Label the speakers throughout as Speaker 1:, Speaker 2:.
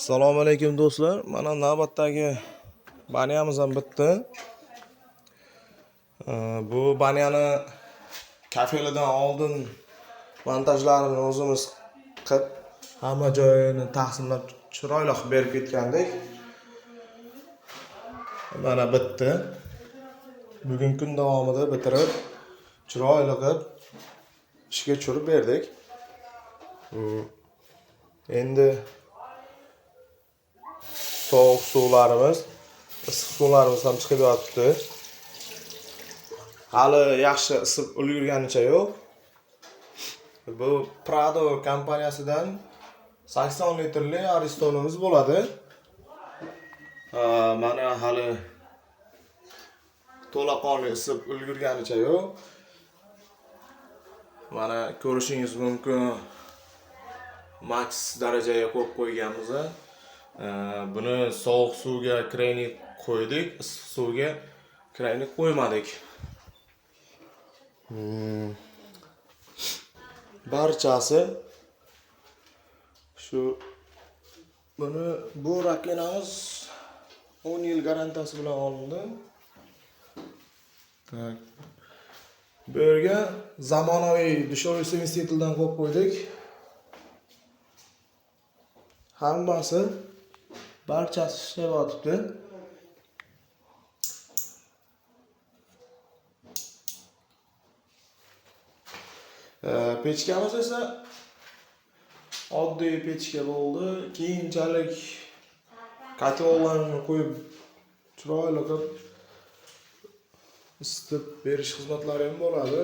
Speaker 1: Assalomu alaykum do'stlar. Mana navbatdagi banyamiz ham bitdi. Bu banyani kafelidan oldin montajlarini o'zimiz qilib, hamma joyini taqsimlab chiroyli qilib berib ketgandik. Mana bitdi. Bugun kun davomida bitirib, chiroyli qilib ishga tushirib berdik. Endi sovuq suvlarimiz, issiq suvlarimiz ham chiqib yotibdi. Hali yaxshi isib ulgurganicha yo'q. Bu Prado kompaniyasidan 80 litrli Aristonimiz bo'ladi. Mana hali to'laqonli isib ulgurganicha yo'q. Mana ko'rishingiz mumkin, max darajaga qo'yib qo'yganmiz. Buni sovuq suvga kraynik qo'ydik, issiq suvga kraynik qo'ymadik. Barchasi shu buni bu rakenamiz 10 yil garantiyasi bilan olindi. Так. Bu yerga zamonaviy dushoviy смесителдан qo'yib qo'ydik. Hammasi barchasi ishlayotibdi. Pechkamiz esa oddiy pechka bo'ldi. Keyinchalik kotellarni qo'yib chiroyli qilib isitib berish xizmatlari ham bo'ladi.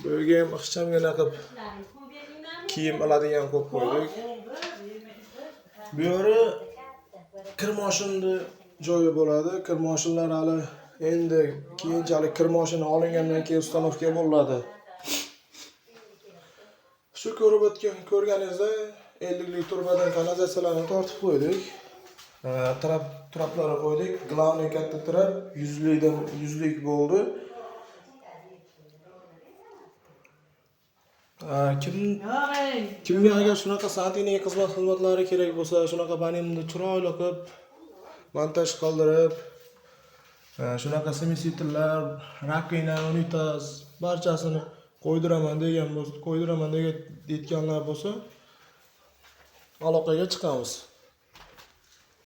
Speaker 1: Bu yerga ham ixchamgina qilib kiyim oladigan qo'yib qo'ydik. Bu yeri kir moshinni joyi bo'ladi. Kir moshinlar hali endi keyinchalik kir moshina olingandan keyin ustanovka bo'ladi. Shu ko'rib o'tgan ko'rganingizda 50lik turbadan kanalizatsiyalarni tortib qo'ydik. Traplarni qo'ydik. Главный katta trap 100likdan 100lik bo'ldi. Kimga agar shunaqa santexnika xizmatlari kerak bo'lsa, shunaqa banimni chiroyli qilib montaj qildirib, shunaqa смесителlar, rakvina, unitaz barchasini qo'ydiraman degan bo'lsa, qo'ydiraman degan deyotganlar bo'lsa, aloqaga chiqamiz.